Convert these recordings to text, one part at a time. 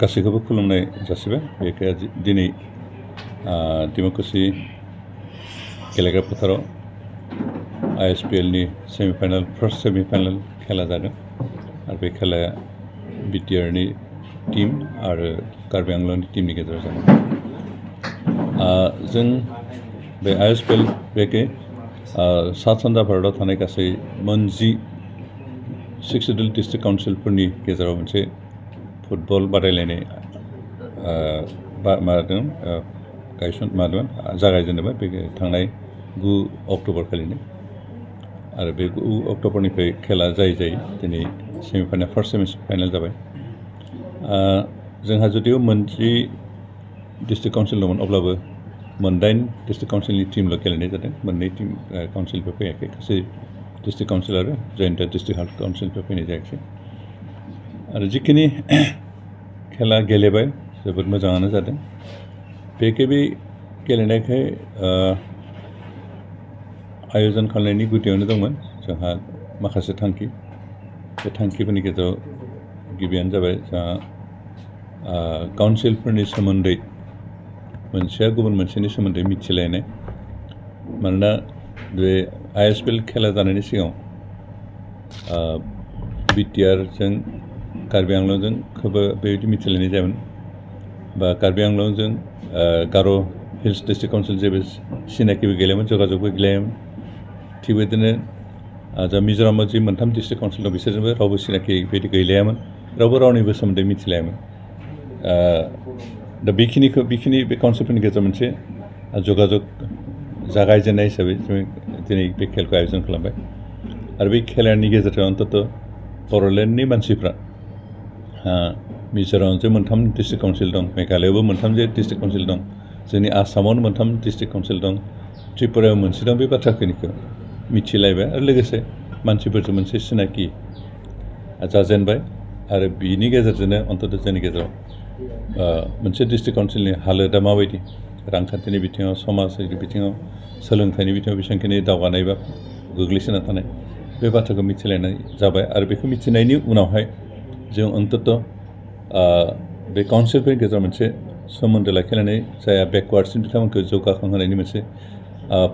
गासैखौबो खुलुमनाय जासिबाय बेखौ दिनै डेम'क्रेसि गेलेग्रा फोथाराव ISPL नि सेमिफाइनाल फार्स्ट सेमिफाइनाल खेला जादों आरो बे खेलाया BTR नि टीम आरो कार्बि आंलंनि टीमनि गेजेराव जादों। जों बे ISPL बेखौ सा सानजा भारतआव थानाय गासै 60 डिस्ट्रिक्ट काउन्सिलफोरनि गेजेराव मोनसे फुटबल बादायलायनाय जागायजेनबाय बे थांनाय 9 अक्ट'बर खालिनो आरो बे 9 अक्ट'बरनिफ्राय खेला जायै दिनै सेमिफाइनाल फार्स्ट सेमिफाइनाल जाबाय। जोंहा जुदिव 3 डिस्ट्रिक्ट काउन्सिल दंमोन अब्लाबो 9 डिस्ट्रिक्ट काउन्सिलनि टीमल' गेलेनाय जादों। 2 टीम काउन्सिलफोर फैयाखै, गासै डिस्ट्रिक्ट काउन्सिल आरो जयन्त डिस्ट्रिक्ट हेल्थ काउन्सिलफोर फैनाय जायाखै आरो जिखिनि खेला गेलेबाय जोबोद मोजाङानो जादों। बे गेलेनायखाय आयोजन खालामनायनि गुदियावनो दंमोन जोंहा माखासे थांखि। बे थांखिफोरनि गेजेराव गिबियानो जाबाय जोंहा काउन्सिलफोरनि सोमोन्दै मोनसेया गुबुन मोनसेनि सोमोन्दै मिथिलायनाय। मानोना बे ISPL खेला जानायनि सिगाङाव BTR जों कार्बि आंलंजों खोब बेबायदि मिथिलायनाय जायोमोन बा कार्बि आंलंजों गार' हिल्स डिस्ट्रिक्ट काउन्सिल जेबो सिनाकिबो गैलायोमोन, जगाजगबो गैलायोमोन। थिग बेबायदिनो जा मिज'रामाव जि 3 डिस्ट्रिक्ट काउन्सिल दं बिसोरजोंबो रावबो सिनाकि बेबायदि गैलायामोन, रावबो रावनिबो सोमोन्दै मिथिलायामोन। दा बेखिनि बे काउन्सिलफोरनि गेजेराव मोनसे जगाजग जागायजेननाय हिसाबै जों दिनै बे खेलखौ आयोजन खालामबाय आरो बे खेलानि गेजेरजों अन्तत बर'लेण्डनि मानसिफ्रा मिज'रामाव 3 डिस्ट्रिक्ट काउन्सिल दं, मेघालयआवबो 3 डिस्ट्रिक्ट काउन्सिल दं, जोंनि आसामावनो 3 डिस्ट्रिक्ट काउन्सिल दं, त्रिपुरायाव मोनसे दं, बे बाथ्राखिनिखौ मिथिलायबाय आरो लोगोसे मानसिफोरजों मोनसे सिनाकि जाजेनबाय आरो बिनि गेजेरजोंनो अन्तत जोंनि गेजेराव मोनसे डिस्ट्रिक्ट काउन्सिलनि हालोदा माबायदि, रांखान्थिनि बिथिङाव, समाजारि बिथिङाव, सोलोंथाइनि बिथिङाव बेसेबांखिनि दावगानाय बा गोग्लैसोना थानाय बे बाथ्राखौ मिथिलायनाय जाबाय आरो बेखौ मिथिनायनि उनावहाय जों अन्तत बे काउन्सिलफोरनि गेजेराव मोनसे सोमोन्दो लाखिनानै जाया बेकवार्डसिन बिथांमोनखौ जौगाखांहोनायनि मोनसे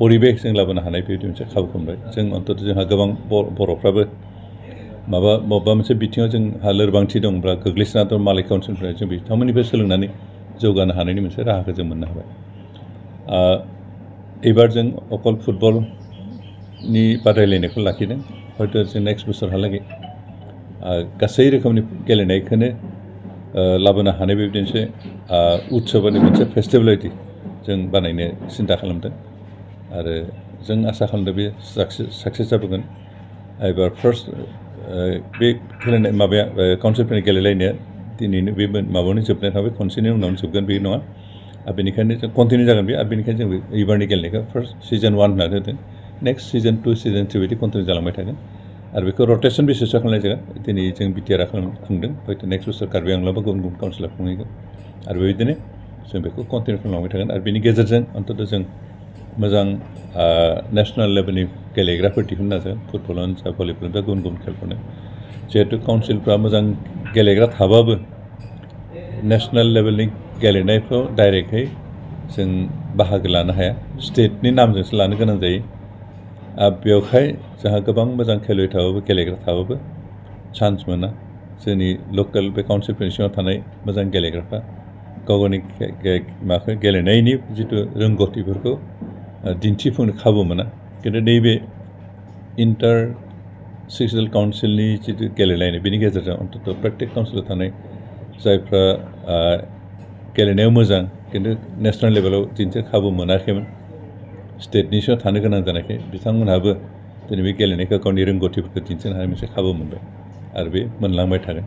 परिबेक जों लाबोनो हानाय बेबायदि मोनसे खाबुखौ मोनबाय। जों अन्तत जोंहा गोबां बर'फ्राबो बबेबा मोनसे बिथिङाव जोंहा लोरबांथि दंब्ला गोग्लैसोना दं मालाय काउन्सिलनिफ्राय जों बिथांमोननिफ्राय सोलोंनानै जौगानो हानायनि मोनसे राहाखौ जों मोननो हाबाय। एबार जों अकल फुटबलनि बादायलायनायखौ लाखिदों, हयथ' जों नेक्स्ट बोसोरहालागै गासै रोखोमनि गेलेनायखौनो लाबोनो हानाय बेबायदि मोनसे उत्सबनि मोनसे फेस्टिभेलिटि जों बानायनो सिन्था खालामदों आरो जों आसा खालामदों बे साक्सेस जाबोगोन। एबार फार्स्ट बे गेलेनाय काउन्सिलफोरनि गेलेलायनाया दिनैनो बे माबायावनो जोबनाय थाबाय, खनसेनि उनावनो जोबगोन बे नङा आरो बेनिखायनो जों कन्टिनिउ जागोन बे आरो बेनिखायनो जों एबारनि गेलेनायखौ फार्स्ट सिजन 1 होननानै होदों, नेक्स्ट सिजन 2 सिजन 3 बिदि कन्टिनिउ जालांबाय थागोन आरो बेखौ रटेसन बेसिसआव खालामनाय जागोन। दिनै जों BTR खुंदों, हयथ' नेक्स्ट बोसोर कार्बि आंलंआवबो गुबुन काउन्सिलाव खुंहैगोन आरो बेबायदिनो जों बेखौ कन्टिनिउ खालामलांबाय थागोन आरो बेनि गेजेरजों अन्तत जों मोजां नेसनेल लेभेलनि गेलेग्राफोर दिहुननो नाजागोन, फुटबलानो जा भलिबलानो जा गुबुन खेलफोरनो। जिहेतु काउन्सिलफ्रा मोजां गेलेग्रा थाबाबो नेसनेल लेभेलनि गेलेनायफ्राव डाइरेक्टहै जों बाहागो लानो हाया, स्टेटनि नामजोंसो लानो गोनां जायो। बेवहाय जोंहा गोबां मोजां खेलुवै थाबाबो गेलेग्रा थाबाबो चान्स मोना। जोंनि लकेल बे काउन्सिलफोरनि सिङाव थानाय मोजां गेलेग्राफ्रा गाव गावनि गेलेनायनि जिथु रोंगौथिफोरखौ दिन्थिफुंनो खाबु मोना। खिन्थु नैबे इन्टार सिक्सनेल काउन्सिलनि जिथु गेलेलायनाय बेनि गेजेरजों अन्तत प्रत्येक काउन्सिलाव थानाय जायफ्रा गेलेनायाव मोजां खिन्थु नेसनेल लेभेलाव दिन्थिनो खाबु मोनाखैमोन, स्टेटनि सिङाव थानो गोनां जानायखाय बिथांमोनहाबो दिनै बे गेलेनायखौ गावनि रोंगौथिफोरखौ दिन्थिनो हानाय मोनसे खाबु मोनबाय आरो बे मोनलांबाय थागोन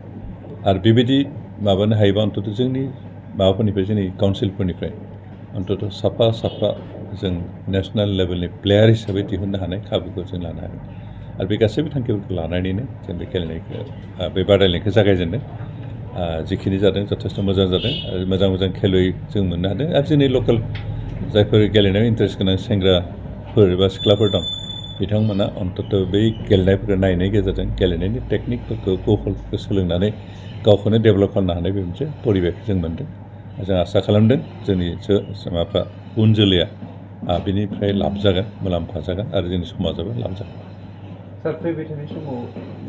आरो बेबायदि माबानो हायोबा अन्तत जोंनि माबाफोरनिफ्राय जोंनि काउन्सिलफोरनिफ्राय अन्तत साफा जों नेसनेल लेभेलनि प्लेयार हिसाबै दिहुननो हानाय खाबुखौ जों लानो हागोन आरो बे गासैबो थांखिफोरखौ लानानैनो जों बे गेलेनायखौ बे बादायलायनायखौ जागायजेनदों। जिखिनि जादों जथेस्थ' मोजां जादों आरो मोजां खेलुवै जों मोननो हादों आरो जोंनि लकेल जायफोर गेलेनायाव इन्टारेस्ट गोनां सेंग्राफोर एबा सिख्लाफोर दं बिथांमोना अन्तत बै गेलेनायफोरखौ नायनायनि गेजेरजों गेलेनायनि टेकनिकफोरखौ कौशलफोरखौ सोलोंनानै गावखौनो डेभेलप खालामनो हानाय बे मोनसे परिबेखौ जों मोन्दों जों आसा खालामदों जोंनि माबाफ्रा उन जोलैया बिनिफ्राय लाब जागोन मुलाम्फा जागोन आरो जोंनि समाजाबो लाब जागोन सार फैबाय थानाय समाव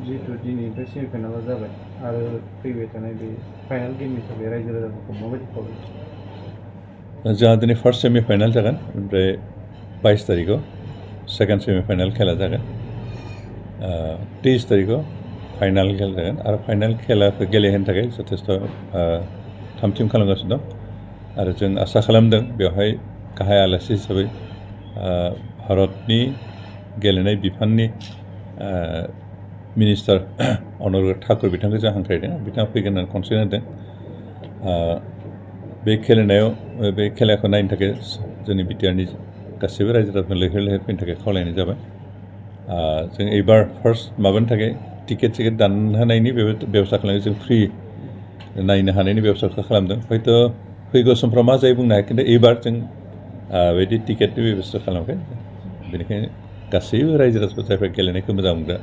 जिहेतु दिनैनिफ्राय सेमिफाइनाला जाबाय आरो फैबाय थानाय बे फाइनाल गेमनि थाखाय रायजो राजाफोरखौ माबायदि खावलायो जोंहा दिनै फार्स्ट सेमिफाइनाल जागोन ओमफ्राय 22 तारिखआव सेकेन्ड सेमिफाइनाल खेला जागोन 23 तारिखआव फाइनाल खेला जागोन आरो फाइनाल खेलाखौ गेलेहोनो थाखाय जथेस्थ' थामथिम खालामगासिनो दं आरो जों आसा खालामदों बेवहाय गाहाय आलासि हिसाबै भारतनि गेलेनाय बिफाननि मिनिस्टार अनुराग ठाकुर बिथांखौ जों हांख्रायदों बिथाङा फैगोन होननानै कनसेन्ट होदों बे खेलाखौ नायनो थाखाय जोंनि बिटिआरनि गासैबो रायजो राजाफोरनो लैहोर लैहोर फैनो थाखाय खावलायनाय जाबाय जों एबार फार्स्ट माबानि थाखाय टिकेट दानहोनायनि बेबस्था खालामदों जों फ्रि नायनो हानायनि बेबस्थाखौ खालामदों हयथ' फैगौ समफ्राव मा जायो बुंनो हाया खिन्थु एबार जों बिदि टिकेटनि बेबस्था खालामाखै बेनिखायनो गासैबो रायजो राजाफोर जायफ्रा गेलेनायखौ मोजां मोनग्रा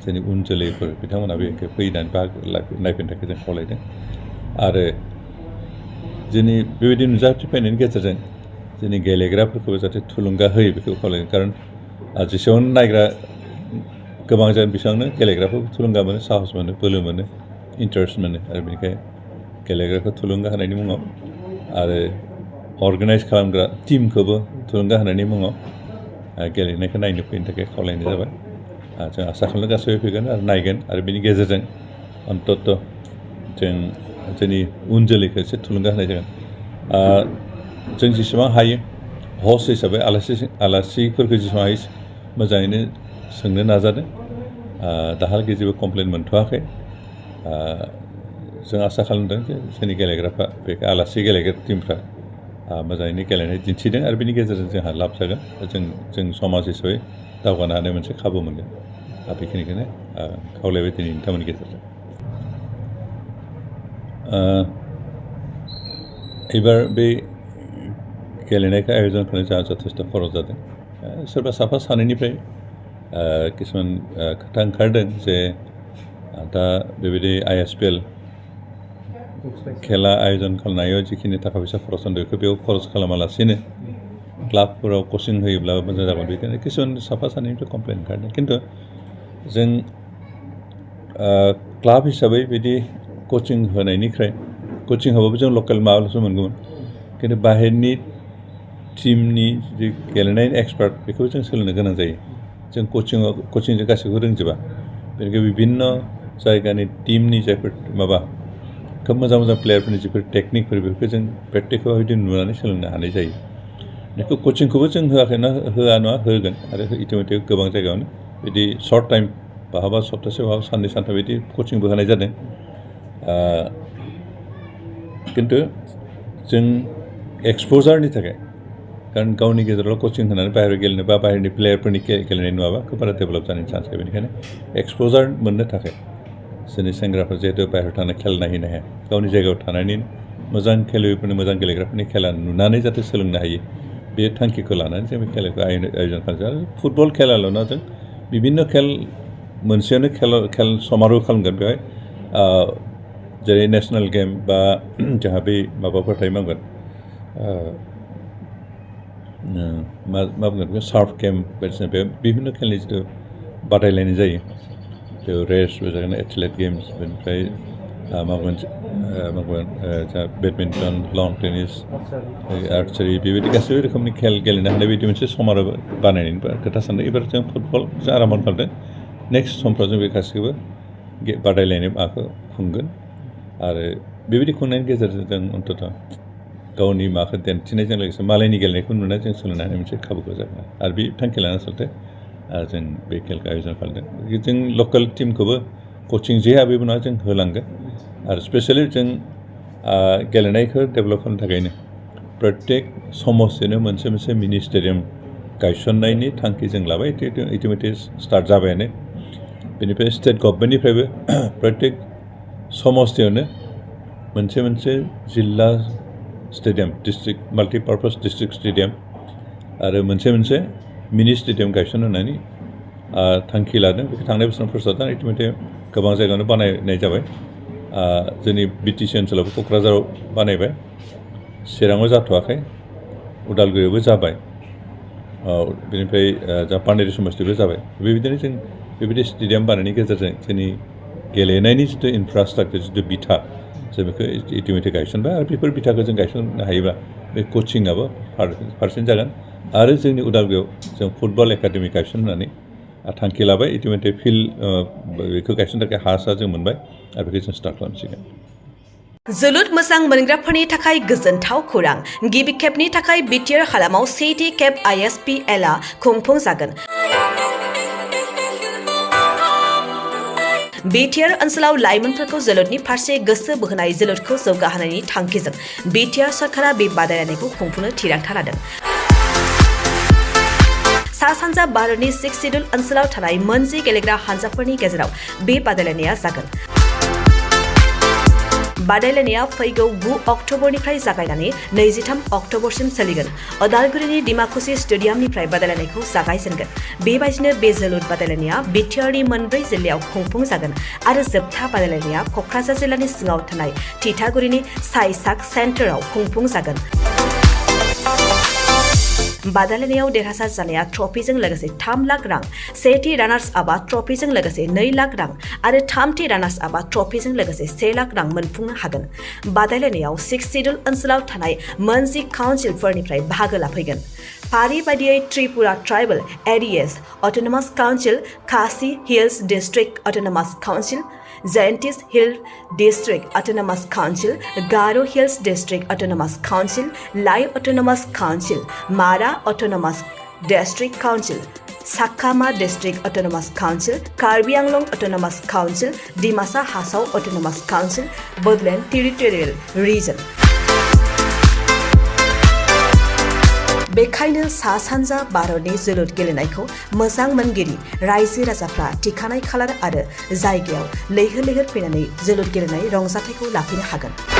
जोंनि उन जोलैफोर बिथांमोना बेखौ फैनानै बाहागो नायफैनो थाखाय जों खावलायदों आरो जोंनि बेबायदि नुजाथिफैनायनि गेजेरजों जोंनि गेलेग्राफोरखौबो जाहाथे थुलुंगा होयो बेखौ खावलायदों खारन जेसेबां नायग्रा गोबां जागोन बेसेबांनो गेलेग्राफोरखौ थुलुंगा मोनो साहस मोनो बोलो मोनो इन्टारेस्ट मोनो आरो बेनिखायनो गेलेग्राखौ थुलुंगा होनायनि मुङाव आरो अर्गानाइज खालामग्रा टिमखौबो थुलुंगा होनायनि मुङाव गेलेनायखौ नायनो फैनो थाखाय खावलायनाय जाबाय जों आसा खालामो गासैबो फैगोन आरो नायगोन आरो बेनि गेजेरजों अन्तत जों जोंनि उन जोलैखौ एसे थुलुंगा होनाय जागोन जों जेसेबां हायो हस्ट हिसाबै आलासिफोरखौ जेसेबां हायो मोजाङैनो सोंनो नाजादों दाहालागै जेबो कमप्लेन मोनथ'वाखै जों आसा खालामदों जे जोंनि गेलेग्राफ्रा बे आलासि गेलेग्रा टिमफ्रा मोजाङैनो गेलेनाय दिन्थिदों आरो बेनि गेजेरजों जोंहा लाब जागोन जों समाज हिसाबै दावगानो हानाय मोनसे खाबु मोनगोन बेखिनिखौनो खावलायबाय दिनै नोंथांमोननि गेजेरजों एबार बे गेलेनायखौ आयोजन खालामनो जोंहा जथेस्थ' खरस जादों सोरबा साफा सानैनिफ्राय किसुमान खोथा ओंखारदों जे दा बेबायदि Ispl खेला आयोजन खालामनायाव जिखिनि थाखा फैसा खरस जादों बेखौ बेयाव खरस खालामालासिनो क्लाबफोराव कचिं होयोब्ला मोजां जागोन बेखायनो किसुमान साफा सानैनिफ्राय कमप्लेन ओंखारदों खिन्थु जों क्लाब हिसाबै बिदि कचिं होनायनिफ्राय कचिं होबाबो जों लकेल माबाल'सो मोनगौमोन खिन्थु बाहेरनि टिमनि जि गेलेनाय एक्सपार्ट बेखौ जों सोलोंनो गोनां जायो जों कचिंजों गासैखौबो रोंजोबा बेनिखायनो बिभिन्न जायगानि टिमनि जायफोर माबा खोब मोजां मोजां प्लेयारफोरनि जिफोर टेकनिकफोर बेफोरखौ जों प्रेक्टिकेलाव बिदि नुनानै सोलोंनो हानाय जायो बेखौ कचिंखौबो जों होआ नङा होगोन आरो इतिमধ্যे गोबां जायगायावनो बिदि सर्ट टाइम बहाबा सप्तासे बहाबा साननै सानथाम बिदि कचिंबो होनाय जादों खिन्थु जों एक्सप'जारनि थाखाय खारन गावनि गेजेराव कचिं होनानै बाहेरायाव गेलेनो बा बाहेरनि प्लेयारफोरनि गेलेनाय नुवाबा खोब बारा डेभेलप जानायनि चान्स गैया बेनिखायनो एक्सप'जार मोननो थाखाय जोंनि सेंग्राफोर जिहेतु बाहेरायाव थानानै खेला नायहैनो हाया गावनि जायगायाव थानानै मोजां खेलुवैफोरनि मोजां गेलेग्राफोरनि खेला नुनानै जाहाथे सोलोंनो हायो बे थांखिखौ लानानै जों बे खेलाखौ आयोजन खालामदों आरो फुटबल खेलाल' नङा जों बिभिन्न खेल मोनसेयानो खेल समार'ह खालामगोन बेवहाय जेरै नेसनेल गेम बा जोंहा बे माबाफोर थायो मा बुंगोन बेखौ सार्फ गेम बायदिसिना बे बिभिन्न खेलनि जिथु बादायलायनाय जायो बेयाव रेसबो जागोन एथलेट गेम्स बेनिफ्राय जोंहा बेडमिन्टन लन टेनिस आर्चारि बेबायदि गासैबो रोखोमनि खेल गेलेनो हानाय बायदि मोनसे समार'ह बानायनायनि खोथा सानदों एबार जों फुटबलजों आराम्भ खालामदों नेक्स्ट समफ्राव जों बे गासैखौबो बादायलायनाय माबाखौ खुंगोन आरो बेबायदि खुंनायनि गेजेरजों जों अन्तत गावनि माबाखौ दिन्थिनायजों लोगोसे मालायनि गेलेनायखौ नुनानै जों सोलोंनो हानाय मोनसे खाबुखौ जागोन आरो बे थांखि लानानै आसलथे जों बे खेलखौ आयोजन खालामदों जों लकेल टिमखौबो कचिं जे हायो बेबो नङा जों होलांगोन आरो स्पेसियेलि जों गेलेनायखौ डेभेलप खालामनो थाखायनो प्रत्येक समस्तिनो मोनसे मोनसे मिनि स्टेडियाम गायसननायनि थांखि जों लाबाय इतिमধ্যे स्टार्ट जाबायानो बेनिफ्राय स्टेट गभर्नमेन्टनिफ्रायबो प्रत्येक समस्तियावनो मोनसे मोनसे जिल्ला stadium district multipurpose district stadium आरो मोनसे मिनि स्टेडियाम गायसन होनानै थांखि लादों बेखौ थांनाय बोसोराव फोसावदों इतिमধ্যे गोबां जायगायावनो बानायनाय जाबाय जोंनि बिटिसि ओनसोलावबो क'क्राझाराव बानायबाय चिराङाव जाथ'वाखै उदालगुरियावबो जाबाय बेनिफ्राय जा पानेरि समस्तियावबो जाबाय बेबायदिनो जों बेबायदि स्टेडियाम बानायनायनि गेजेरजों जोंनि गेलेनायनि जिथु इनफ्रास्ट्राक्चार जिथु बिथा जों बेखौ इतिमধ্যे गायसनबाय आरो बेफोर बिथाखौ जों गायसननो हायोबा बे कचिंआबो पारसेन्ट जागोन आरो जोंनि उदालगुरियाव जों फुटबल एकाडेमि गायसननानै थांखि लाबाय इतिमধ্যे फिल्ड बेखौ गायसननो थाखाय हा जों मोनबाय आरो बेखौ जों स्टार्ट खालामसिगोन जोलुर मोजां मोनग्राफोरनि थाखाय गोजोनथाव खौरां गिबि खेबनि थाखाय बिटिआर हालामाव सेथि खेब ISPL आ खुंफुंजागोन बिटिआर ओनसोलाव लाइमोनफोरखौ जोलुरनि फारसे गोसो बोहोनाय जोलुरखौ जौगाहोनायनि थांखिजों बिटिआर सरकारा बे बादायलायनायखौ खुंफुंनो थिरांथा लादों सा सानजा भारतनि 6 सिडुल ओनसोलाव थानाय मोनजि गेलेग्रा हानजाफोरनि गेजेराव बे बादायलायनाया जागोन बादायलायनाया फैगौ 9 अक्ट'बरनिफ्राय जागायनानै 23 अक्ट'बरसिम सोलिगोन उदालगुरिनि डिमाकुसि स्टेडियामनिफ्राय बादायलायनायखौ जागायजेनगोन बेबायदिनो बे जोलुर बादायलायनाया बिटिआरनि मोनब्रै जिल्लायाव खुंफुंजागोन आरो जोबथा बादायलायनाया क'क्राझार जिल्लानि सिङाव थानाय थिथागुरिनि साइसाक सेन्टाराव खुंफुंजागोन बादायलायनायाव देरहासार जानाया ट्रफिजों लोगोसे 3 लाख रां सेथि रानार्स आपआ ट्रफिजों लोगोसे 2 लाख रां आरो थामथि रानार्स आपआ ट्रफिजों लोगोसे 1 लाख रां मोनफुंनो हागोन बादायलायनायाव 6 सिडुल ओनसोलाव थानाय मोनजि काउन्सिलफोरनिफ्राय बाहागो लाफैगोन फारि बायदियै Tripura tribal areas autonomous council Khasi hills district autonomous council Jaintias hill district autonomous council Garo hills district autonomous council Lai autonomous council Mara autonomous district council Chakma district autonomous council Karbi Anglong autonomous council Dimasa Hasao autonomous council Bodoland territorial region बेखायनो सा सानजा भारतनि जोलुर गेलेनायखौ मोजां मोनगिरि रायजो राजाफ्रा थिखानाय खालार आरो जायगायाव लैहोर लैहोर फैनानै जोलुर गेलेनाय रंजाथायखौ लाफैनो हागोन